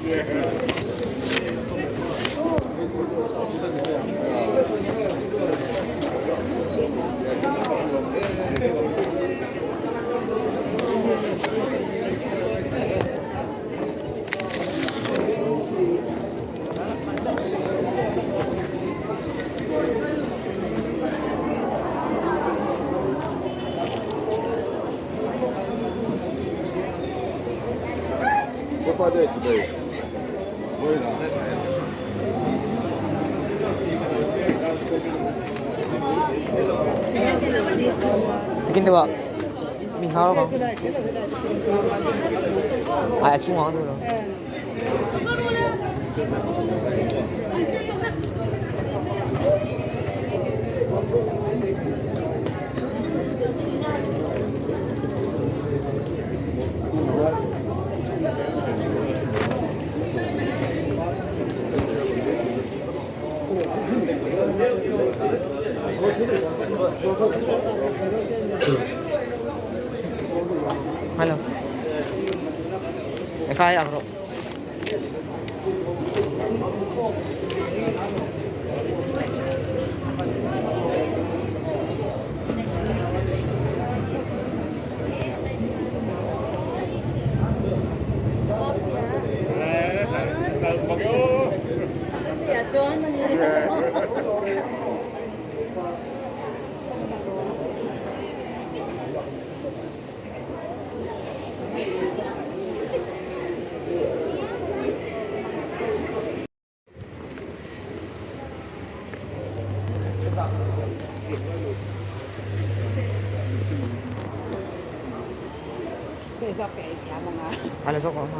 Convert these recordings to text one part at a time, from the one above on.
Tikin deuh ah mi hau ang ai a chungah an lo. Hello. Khai ang rawh. Ala zawk ang.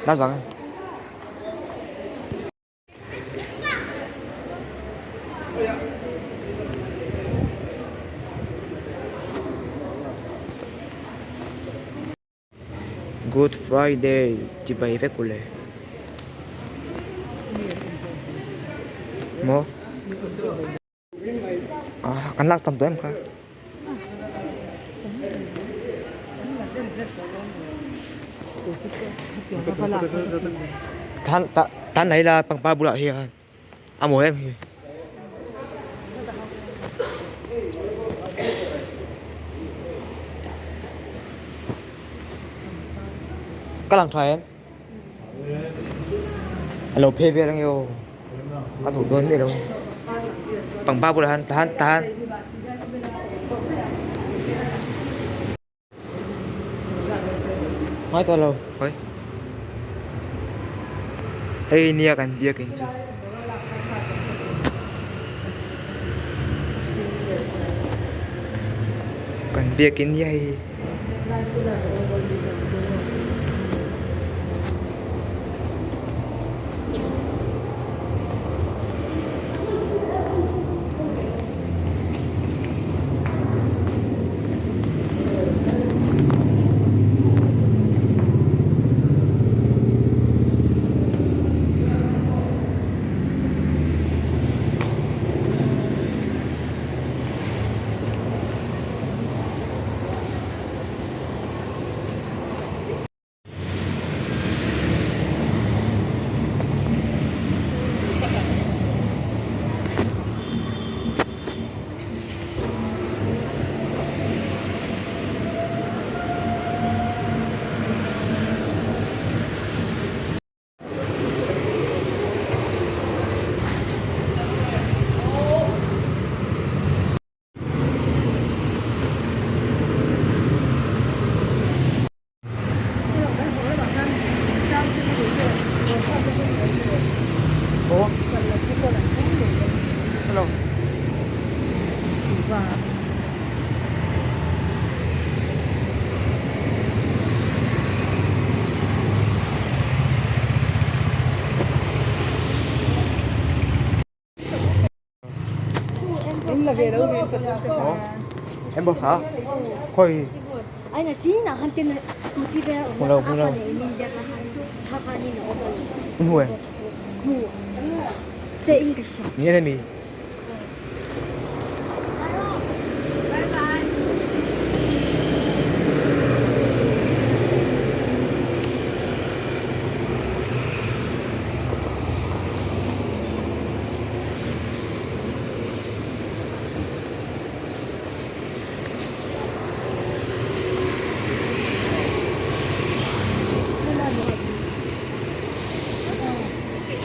Na zang. Good Friday chibai vek ule. Maw? Ah, kan lak tam tawh em kha. Tan ta tan nei la pangpar bulah hian a mawi em hi. Ka lang tha em? A lo phei vel ange aw. Ka duh dawn miah lo. Pangpar bulah hian tahan tahan. Ngai tawh lo hawi. Hei nia kan biakin chu. Kan biakin nia hei hi. Aw. Hello. Em bo sa khoi hmu lo hmu lo hmu em ni en mi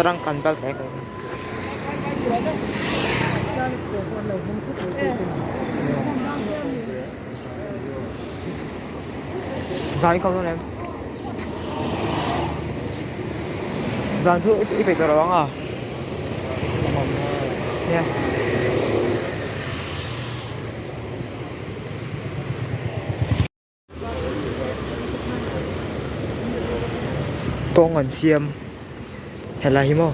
Tarang kan kal tlai ka Zan i kawm dawn em? Zan chu i peih tawh lo ang a? Nia. Kawng an siam helai hi maw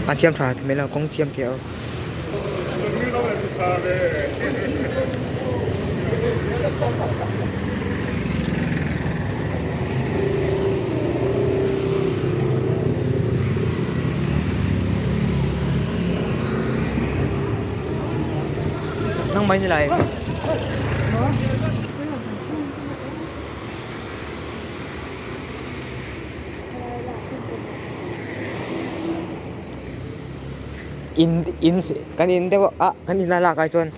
an siam tha mai lo kawng siam tih a awm. Nang mai ni lai. In in kan in deuh a kan in a lak ai chuan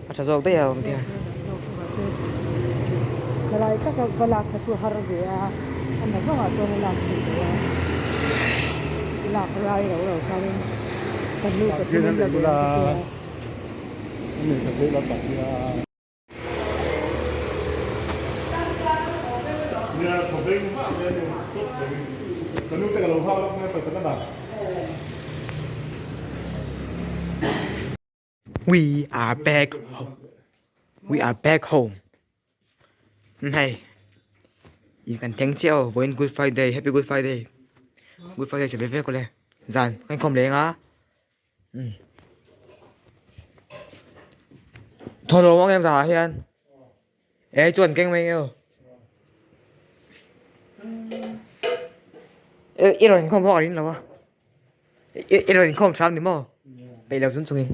a tha zawk daih a awm thei a. Thalai taka va lak kha chu har ve a, a na zawngah chuan a lak theih loh a, lak rai lo lo khanin kan nu pathian in la ve ang ka ti a. We are back home. We are back home. Hei. In kan thleng chiah aw vawiin Good Friday happy Good Friday. Good Friday che ve vek awle. Zan kan khawm leng a. Thaw lo ang em zah ah hian e chuan keng mai nge aw i rawn inkhawm pawh ka ring lo a i rawn inkhawm hram ni maw peih lo chung chungin.